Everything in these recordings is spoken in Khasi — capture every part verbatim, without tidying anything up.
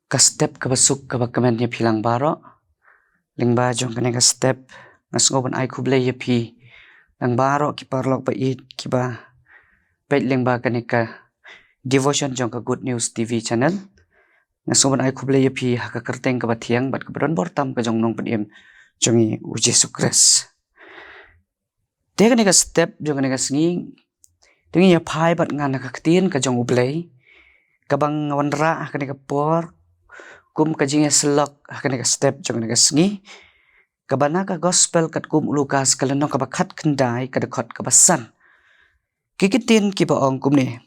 Ka step kaba suk kaba kmen ïa phi lang baroh. Lyngba jong kane ka step nga sngew ban ai khublei ïa phi lang baroh ki paralok ba ïeit kiba peit lyngba kane ka devotion jong ka Good News T V channel. Nga sngew ban ai khublei ïa phi ha ka kyrteng kaba thiang bad kaba don bor tam ka jong u Nongpynim jong ngi u Jisu Khrist. Te kane ka step jong kane ka sngi, te ngin ïa phai bad ngan ha ka ktien ka jong U Blei kaba nga wanrah ha kane ka por kum ka jingïasyllok ha kane ka step jong kane ka sngi, kaba na ka gospel katkum u Lukas ka lynnong kaba khatkhyndai ka dkhot kaba san. Ki ktien kiba ong kumne: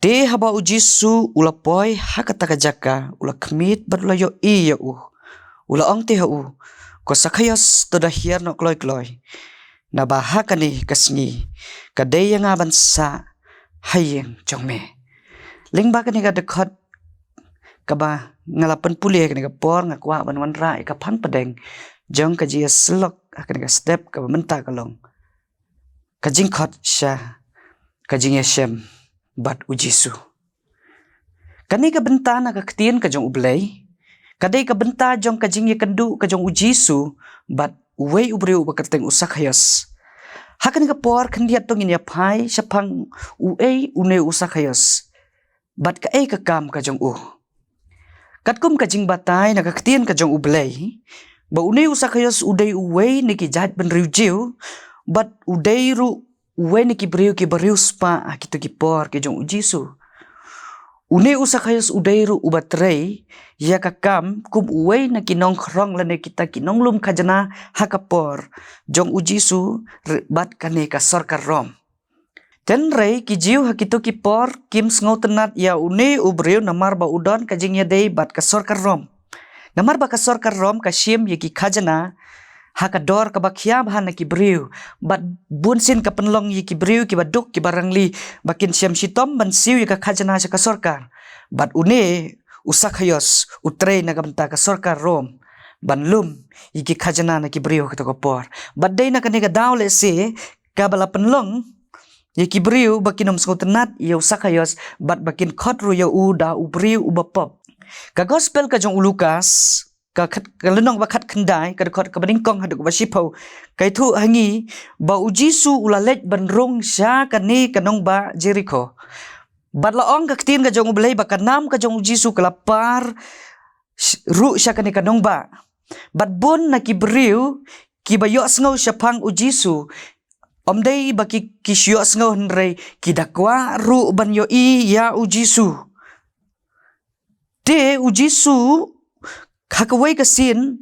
Te haba u Jisu u la poi ha kata ka jaka, u la khmied bad u la ïohi ïa u, u la ong te ha u, Ko Sakhaios, to da hiar noh kloi kloi, naba ha kane ka sngi ka dei ïa nga ban sah ha ïing jong me. Lyngba kane ka dkhot kaba nga la pynpule ha kane ka por, nga kwah ban wanrah ïa ka phang pdeng jong ka jingïasyllok ha kane ka step kaba mynta ka long ka jingkhot sha ka jingïashem bad u Jisu. Kane ka bynta na ka ktien ka jong U Blei ka dei ka bynta jong ka jingïakynduh ka jong u Jisu bad uwei u briew uba kyrteng u Sakhaios. Ha kane ka por khyndiat to ngin ïa phai shaphang uei une u Sakhaios bad kaei ka kam ka jong u. Katkum ka jingbatai na ka ktien ka jong U Blei, ba une u Sakhaios u dei uwei na ki jaitbynriew Jiw bad u dei ruh uwei na ki briew kiba riewspah ha kito ki por ki jong u Jisu. Une u Sakhaios u dei ruh uba trei ïa ka kam kum uwei na ki nongkhrong lane kita ki nonglum khajna ha ka por jong u Jisu bad kane ka sorkar Rom. Hynrei ki Jiw ha kito ki por kim sngewtynnad ïa une u briew namar ba u don ka jingïadei bad ka sorkar Rom. Namar ba ka sorkar Rom ka shim ïa ki khajna ha ka dor kaba khia bha na ki briew, bad bunsien ka pynlong ïa ki briew kiba duk kiba rangli ba kin shem shitom ban siew ïa ka khajna sha ka sorkar. Bad une u Sakhaios u trei na ka bynta ka sorkar Rom ban lum ïa ki khajna na ki briew ha kato ka por. Bad dei na kane ka daw lehse kaba la pynlong ïa ki briew ba kin ym sngewtynnad ïa u Sakhaios bad ba kin khot ruh ïa u da u briew uba pop. Ka gospel ka jong u Lukas ka khat, ka lynnong ba khatkhyndai ka dkhot kaba nyngkong haduh kaba shiphew ka ïathuh ha ngi ba u Jisu u la leit ban rung sha kane ka nongbah Jerikho. Bad la ong ka ktien ka jong U Blei ba ka nam ka jong u Jisu ka la par ruh sha kane ka nongbah. Bad bun na ki briew kiba ïohsngew shaphang u Jisu, ym dei ba ki, ki shu ïohsngew hynrei ki da kwah ruh ban ïohi ïa u Jisu. Te u Jisu ha kawei ka sien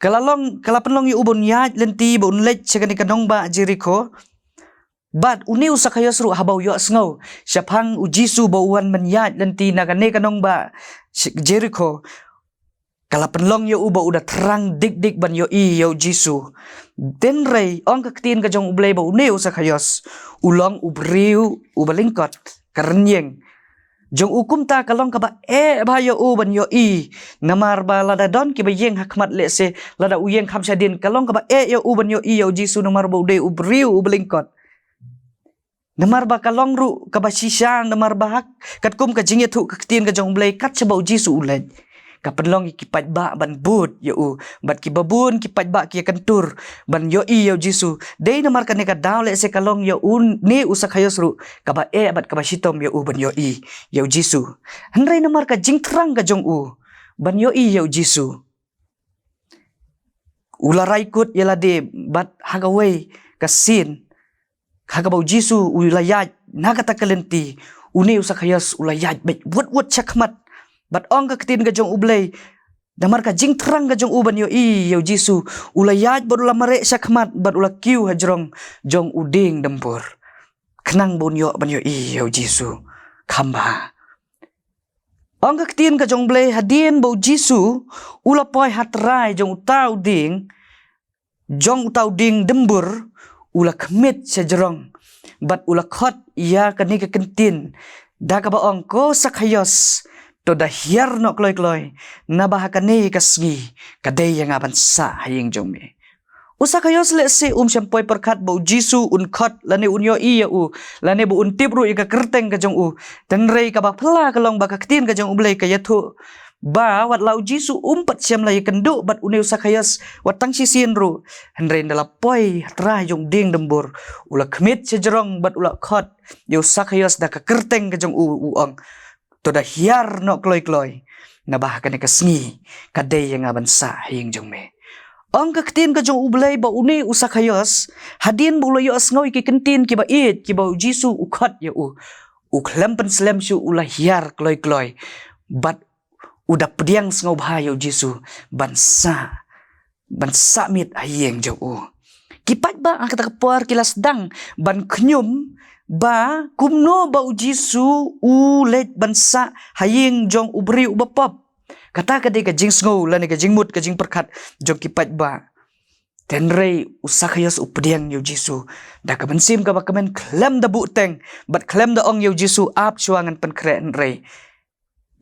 ka la long, ka la pynlong ïa u ban ïaid lynti ba un leit sha kane ka nongbah Jerikho. Bad une u Sakhaios ruh haba u ïohsngew shaphang u Jisu ba u wan ban ïaid lynti na kane ka nongbah Jerikho, ka la pynlong ïa u ba u da thrang dik dik ban ïohi ïa u Jisu. Hynrei ong ka ktien ka jong U Blei ba une u Sakhaios u long u briew uba lyngkot, ka rynïeng jong u kumta ka long kaba eh bha ïa u ban ïohi. Namar ba lada don kiba ïeng ha khmat lehse lada u ïeng kham shadien ka long kaba eh ïa u ban ïohi ïa u Jisu namar ba u dei u briew uba lyngkot. Namar ba ka long ruh kaba shisha namar ba ha katkum ka jingïathuh ka ktien ka jong U Blei kat shaba u Jisu u leit ka pynlong ïa ki paidbah ban bud ïa u bad kiba bun ki paidbah ki ïa kyntur ban ïohi ïa u Jisu. Dei namar kane ka daw lehse ka long ïa une u Sakhaios ruh kaba eh bad kaba shitom ïa u ban ïohi ïa u Jisu. Hynrei namar ka jingthrang ka jong u ban ïohi ïa u Jisu, u la rai kut ïa lade bad ha kawei ka sien ha kaba u Jisu u la ïaid na kata ka lynti, une u Sakhaios u la ïaid beit wut wut sha khmat. Bad ong ka ktien ka jong U Blei namar ka jingthrang ka jong u ban ïohi ïa u Jisu, u la ïaid bad u la mareh sha khmat bad u la kiew ha jrong jong u dieng dymbur khnang ba un ïoh ban ïohi ïa u Jisu kham bha. Ong ka ktien ka jong U Blei hadien ba u Jisu u la poi ha trai jong uta u dieng, jong uta u dieng dymbur, u la khmied sha jrong bad u la khot ïa kane ka kyntien da kaba ong, Ko Sakhaios, to da hiar noh kloi kloi, naba ha kane ka sngi ka dei ïa nga ban sah ha ïing jong me. U Sakhaios lehse um shym poi pyrkhat ba u Jisu un khot lane un ïohi ïa u lane ba un tip ruh ïa ka kyrteng ka jong u. Hynrei kaba phylla ka long ba ka ktien ka jong U Blei ka ïathuh ba wat la u Jisu um pat shym la ïakynduh bad une u Sakhaios wat tang shisien ruh, hynrei ynda la poi ha trai jong u dieng dymbur, u la khmih shajrong bad u la khot ïa u Sakhaios da ka kyrteng ka jong u, u ong, "To da hiar noh kloi kloi, naba ha kane ka sngi ka dei ïa nga ban sah ha ïing jong me." Ong ka ktien ka jong U Blei ba une u Sakhaios, hadien ba u la ïohsngew ïa ki kyntien kiba ïeit kiba u Jisu u khot ïa u, u khlem pynslem shuh, u la hiar kloi kloi bad u da pdiang sngewbha ïa u Jisu ban sah, ban sah miet ha ïing jong u. Ki paidbah ha kata ka por ki la sdang ban khñium ba kumno ba u Jisu u leit ban sah ha ïing jong u briew uba pop. Kata ka dei ka jingsngew lane ka jingmut, ka jingpyrkhat jong ki paidbah. Hynrei u Sakhaios u pdiang ïa u Jisu da ka mynsiem kaba kmen, khlem da buhteng bad khlem da ong ïa u Jisu, "Ap shuwa, ngan pynkhreh," hynrei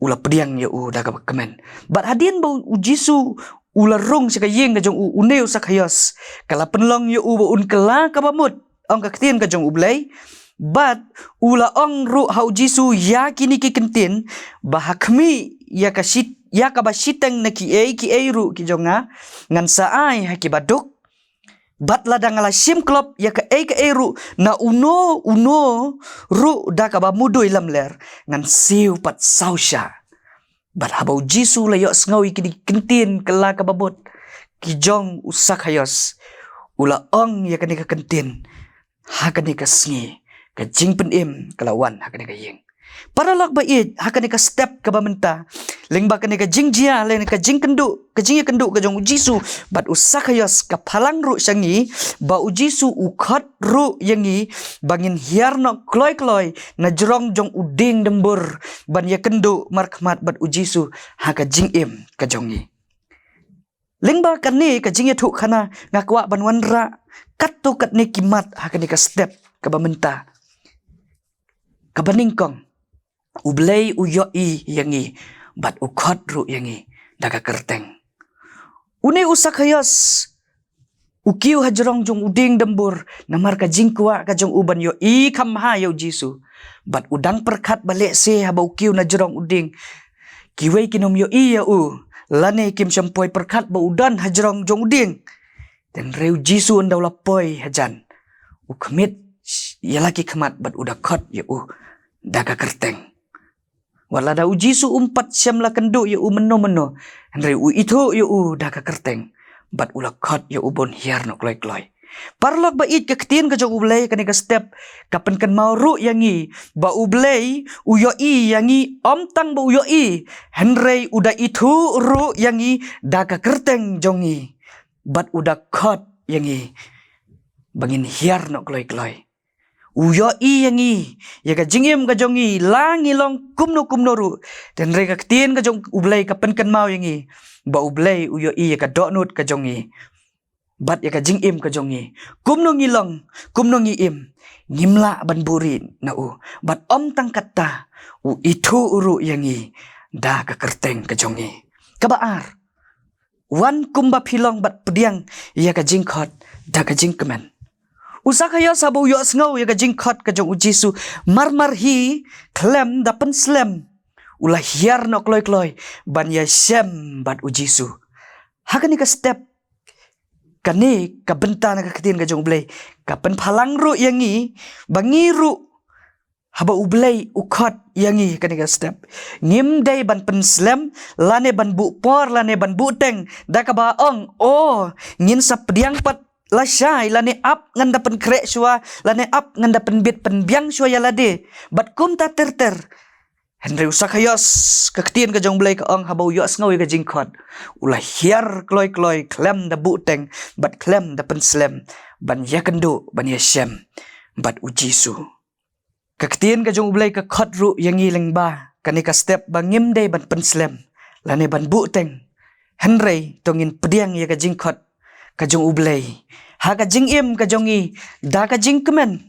u la pdiang ïa u da kaba kmen. Bad hadien ba u Jisu u la rung sha ka ïing ka jong u, une u Sakhaios, ka la pynlong ïa u ba un kylla kaba mut, ong ka ktien ka jong U Blei. Bad u la ong ruh ha u Jisu ïa kine ki kyntien, ba ha khmih ïa ka shit, ïa kaba shiteng na kiei kiei ruh ki jong nga, ngan sa ai ha kiba duk. Bad lada nga la shim klop ïa kaei kaei ruh na uno uno ruh da kaba mudui lamler, ngan siew pat saw shah. Bad haba u Jisu la ïohsngew ïa kine ki kyntien kylla kaba mut ki jong u Sakhaios, u la ong ïa kane ka kyntien, "Ha kane ka sngi ka jingpynim ka la wan ha kane ka ïing." Paralok ba ïeit, ha kane ka step kaba mynta, lyngba kane ka jingjia lane ka jingkynduh, ka jingïakynduh ka jong u Jisu bad u Sakhaios, ka phalang ruh sha ngi ba u Jisu u khot ruh ïa ngi ba ngin hiar noh kloi kloi na jrong jong u dieng dymbur ban ïakynduh markhmat bad u Jisu ha ka jingim ka jong ngi. Lyngba kane ka jingïathuhkhana, nga kwah ban wanrah katto katne ki mat ha kane ka step kaba mynta, kaba nyngkong, U Blei u ïohi ïa ngi bad u khot ruh ïa ngi da ka kyrteng. Une u Sakhaios u kiew ha jrong jong u dieng dymbur namar ka jingkwah ka jong u ban ïohi kham bha ïa u Jisu. Bad u dang pyrkhat ba lehse haba u kiew na jrong u dieng, kiwei kin ym ïohi ïa u, lane kim shym poi pyrkhat ba u don ha jrong jong u dieng. Hynrei u Jisu ynda u la poi hajan, u khmih ïa la ki khmat bad u da khot ïa u da ka kyrteng. Wat lada u Jisu um pat shym la kynduh ïa u mynno mynno, hynrei u ithuh ïa u da ka kyrteng bad u la khot ïa u ba un hiar noh kloi kloi. Paralok ba ïeit, ka ktien ka jong U Blei kane ka step ka pynkynmaw ruh ïa ngi ba U Blei u ïohi ïa ngi, ym tang ba u ïohi, hynrei u da ithuh ruh ïa ngi da ka kyrteng jong ngi bad u da khot ïa ngi ba ngin hiar noh kloi kloi. U ïohi ïa ngi, ïa ka jingim ka jong ngi, la ngi long kumno kumno ruh. Hynrei ka ktien ka jong U Blei ka pynkynmaw ïa ngi ba U Blei u ïohi ïa ka dohnud ka jong ngi bad ïa ka jingim ka jong ngi. Kumno ngi long, kumno ngi im, ngim lah ban buhrieh na u. Bad ym tang katta, u ithuh ruh ïa ngi da ka kyrteng ka jong ngi. Kaba ar, wan kumba phi long bad pdiang ïa ka jingkhot da ka jingkmen. U Sakhaios haba u ïohsngew ïa ka jingkhot ka jong u Jisu, marmar hi, khlem da pynslem, u la hiar noh kloi kloi ban ïashem bad u Jisu. Ha kane ka step, kane ka bynta na ka ktien ka jong U Blei ka pynphalang ruh ïa ngi ba ngi ruh, haba U Blei u khot ïa ngi kane ka step, ngim dei ban pynslem lane ban buh por lane ban buhteng da kaba ong, "O, ngin sa pdiang pat lashai," lane, "Ap, ngan da pynkhreh shuwa," lane, "Ap, ngan da pynbit pynbiang shuwa ïa lade." Bad kumta ter ter. Hynrei u Sakhaios, ka ktien ka jong U Blei ka ong, haba u ïohsngew ïa ka jingkhot, u la hiar kloi kloi, khlem da buhteng bad khlem da pynslem, ban ïakynduh, ban ïashem bad u Jisu. Ka ktien ka jong U Blei ka khot ruh ïa ngi lyngba kane ka step ba ngim dei ban pynslem lane ban buhteng, hynrei to ngin pdiang ïa ka jingkhot ka jong U Blei ha ka jingim ka jong ngi da ka jingkmen.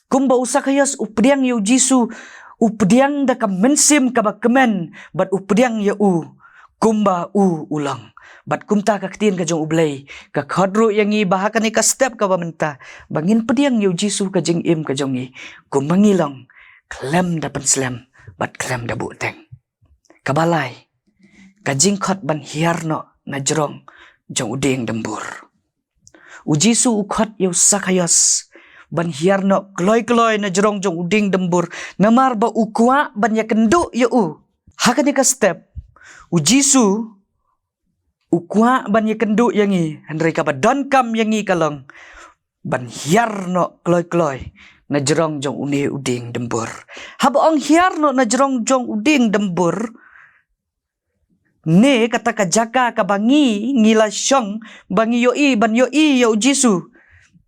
Kumba u Sakhaios u pdiang ïa u Jisu, u pdiang da ka mynsiem kaba kmen bad u pdiang ïa u kumba u u long. Bad kumta ka ktien ka jong U Blei ka khot ruh ïa ngi ba ha kane ka step kaba mynta ba ngin pdiang ïa u Jisu ka jingim ka jong ngi kumba ngi long, khlem da pynslem bad khlem da buhteng. Kaba lai, ka jingkhot ban hiar noh na jrong jong u dieng dymbur. U Jisu u khot ïa u Sakhaios ban hiar noh kloi kloi na jrong jong u dieng dymbur, namar ba u kwah ban ïakynduh ïa u. Ha kane ka step, u Jisu u kwah ban ïakynduh ïa ngi, hynrei kaba donkam ïa ngi ka long ban hiar noh kloi kloi na jrong jong une u dieng dymbur. Haba ong hiar noh na jrong jong u dieng dymbur, ne kata ka jaka kaba ngi, ngi la shong ba ngi ïohi, ban ïohi ïa u Jisu.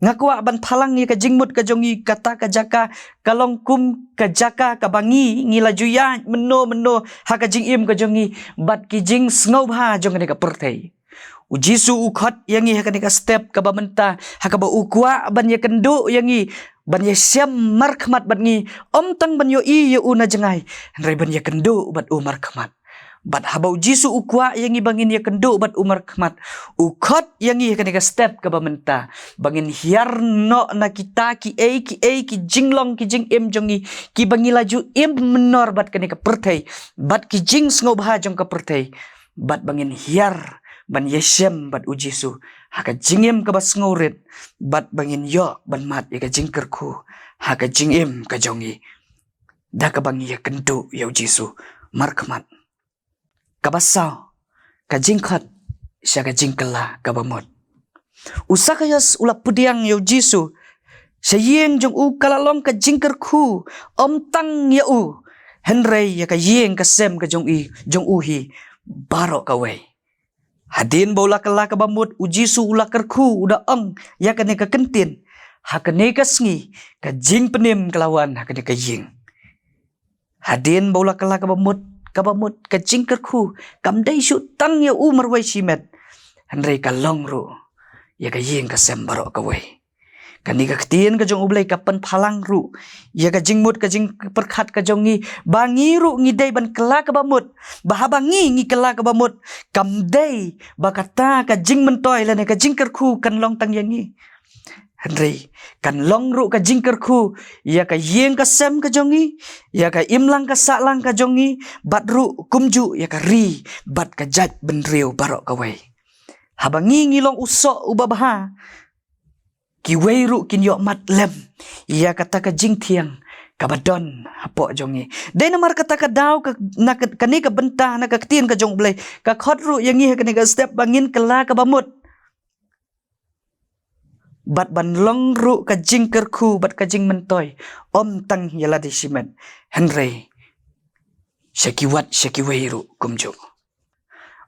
Nga kwah ban phalang ïa ka jingmut ka jong ngi, kata ka jaka ka long kum ka jaka kaba ngi, ngi la ju ïaid mynno mynno ha ka jingim ka jong ngi bad ki jingsngewbha jong kane ka pyrthei. U Jisu u khot ïa ngi ha kane ka step kaba mynta, ha kaba u kwah ban ïakynduh ïa ngi, ban ïashem markhmat bad ngi, ym tang ban ïohi ïa u na jngai, hynrei ban ïakynduh bad u markhmat. Bad haba u Jisu u kwah ïa ngi ba ngin ïakynduh bad u markhmat, u khot ïa ngi ha kane ka step kaba mynta ba ngin hiar noh na kita kiei kiei ki jinglong ki jingim jong ngi, kiba ngi la ju im mynnor bad kane ka pyrthei bad ki jingsngewbha jong ka pyrthei, bad ba ngin hiar ban ïashem bad u Jisu ha ka jingim kaba sngewrit, bad ba ngin ïoh ban mad ïa ka jingkyrkhu ha ka jingim ka jong ngi da kaba ngi ïakynduh ïa u Jisu markhmat. Kaba saw, ka jingkhot sha ka jingkylla kaba mut. U Sakhaios u la pdiang ïa u Jisu sha ïing jong u, ka la long ka jingkyrkhu ym tang ïa u, hynrei ïa ka ïing ka sem ka jong i, jong u hi baroh kawei. Hadien ba u la kylla kaba mut, u Jisu u la kyrkhu, u da ong ïa kane ka kyntien: Ha kane ka sngi ka jingpynim ka la wan ha kane ka ïing. Hadien ba u la kylla kaba mut, kaba mut ka jingkyrkhu kam dei shuh tang ïa u marwei shimet, hynrei ka long ruh ïa ka ïing ka sem baroh kawei. Kane ka ktien ka jong U Blei ka pynphalang ruh ïa ka jingmut, ka jingpyrkhat ka jong ngi, ba ngi ruh ngi dei ban kylla kaba mut, ba haba ngi, ngi kylla kaba mut, kam dei ba kata ka jingmyntoi lane ka jingkyrkhu kan long tang ïa ngi, hynrei kan long ruh ka jingkyrkhu ïa ka ïing ka sem ka jong ngi, ïa ka imlang ka sahlang ka jong ngi, bad ruh kumjuh ïa ka ri bad ka jaitbynriew baroh kawei. Haba ngi, ngi long u soh uba bha, kiwei ruh kin ïoh mad lem ïa kata ka jingthiang kaba don hapoh jong ngi. Dei namar kata ka daw ka, na ka, kane ka bynta na ka ktien ka jong U Blei ka khot ruh ïa ngi ha kane ka step ba ngin kylla kaba mut, bad ban long ruh ka jingkyrkhu bad ka jingmyntoi ym tang ïa lade shimet, hynrei sha ki wat sha kiwei ruh kumjuh.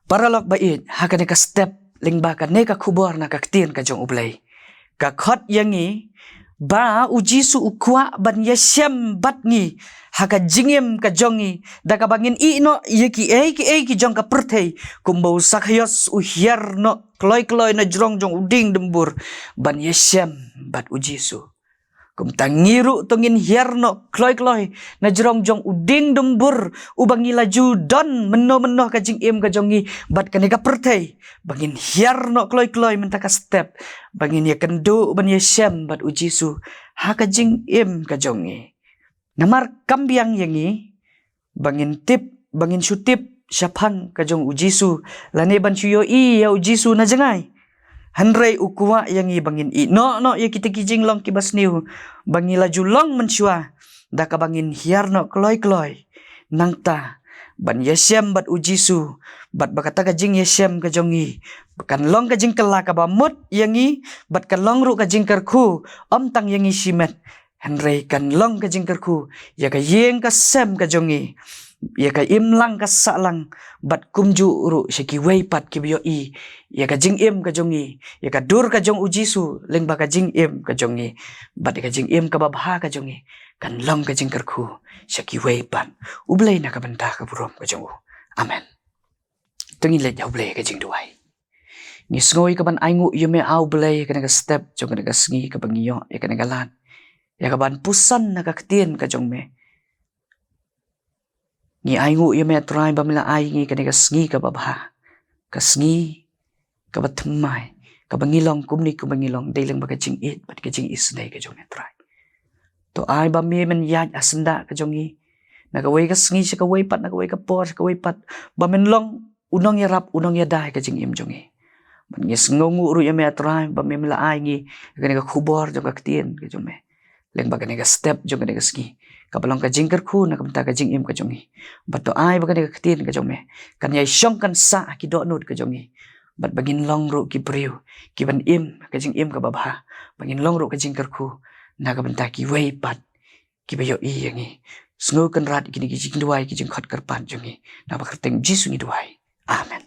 Paralok ba ïeit, ha kane ka step lyngba kane ka khubor na ka ktien ka jong U Blei, ka khot ïa ngi ba U Jisu u kwah ban ïashem bad ngi ha ka jingim ka jong ngi, da kaba ngin ïeh noh ïa kiei kiei ki jong ka pyrthei, kumba u Sakhaios u hiar noh kloi kloi na jrong jong u dieng dymbur ban ïashem bad U Jisu. Kumta ngi ruh to ngin hiar noh kloi kloi na jrong jong u dieng dymbur uba ngi la ju don mynno mynno ka jingim ka jong ngi bad kane ka pyrthei, ba ngin hiar noh kloi kloi mynta ka step ba ngin ïakynduh ban ïashem bad U Jisu ha ka jingim ka jong ngi. Namar kam biang ïa ngi ba ngin tip, ba ngin shu tip shaphang ka jong U Jisu, lane ban shu ïohi ïa U Jisu na jngai. Hynrei u kwah ïa ngi ba ngin ïeh noh noh ïa kita ki jinglong kiba sniew ba ngi la ju long mynshuwa, da kaba ngin hiar noh kloi kloi. Nangta ban ïashem bad U Jisu, bad ba kata ka jingïashem ka jong ngi kan long ka jingkylla kaba mut ïa ngi, bad kan long ruh ka jingkyrkhu ym tang ïa ngi shimet, hynrei kan long ka jingkyrkhu ïa ka ïing ka sem ka jong ngi, ïa ka imlang ka sahlang, bad kumjuh ruh sha kiwei pat kiba ïohi ïa ka jingim ka jong ngi, ïa ka dur ka jong U Jisu lyngba ka jingim ka jong ngi, bad ïa ka jingim kaba bha ka jong ngi kan long ka jingkyrkhu sha kiwei pat. U Blei na ka bynta ka burom ka jong u. Amen. To ngin leit ha U Blei ka jingduwai. Ngi sngew ïa kaban ainguh ïa me, A U Blei, kane ka step jong kane ka sngi kaba ngi ïoh ïa kane ka lad ïa kaban puson na ka ktien ka jong me. Ngi ainguh ïa me, Trai, ba me la ai ngi kane ka sngi kaba bha, ka sngi kaba thymmai, kaba ngi long kumne kumba ngi long dei lyngba ka jingïeit bad ka jingisynei ka jong me, Trai. To ai ba me men ïaid ha syndah ka jong ngi na kawei ka sngi sha kawei pat, na kawei ka por sha kawei pat, ba men long U nongïarap, u nongïada ïa ka jingim jong ngi. Bad ngi sngewnguh ruh ïa me, A Trai, ba me la ai ngi ïa kane ka khubor jong ka ktien ka jong me. Lyngba kane ka step jong kane ka sngi, kaba long ka jingkyrkhu na ka bynta ka jingim ka jong ngi. Bad to ai ba kane ka ktien ka jong me kan ïai shong kan sah ha ki dohnud ka jong ngi. Bad ba ngin long ruh ki briew kiban im ka jingim kaba bha. Ba ngin long ruh ka jingkyrkhu na ka bynta kiwei pat kiba ïohi ïa ngi. Sngewkynrad ïa kine ki jingduwai, ki jingkhot kyrpad jong ngi. Na ka kyrteng Jisu ngi duwai. Amen.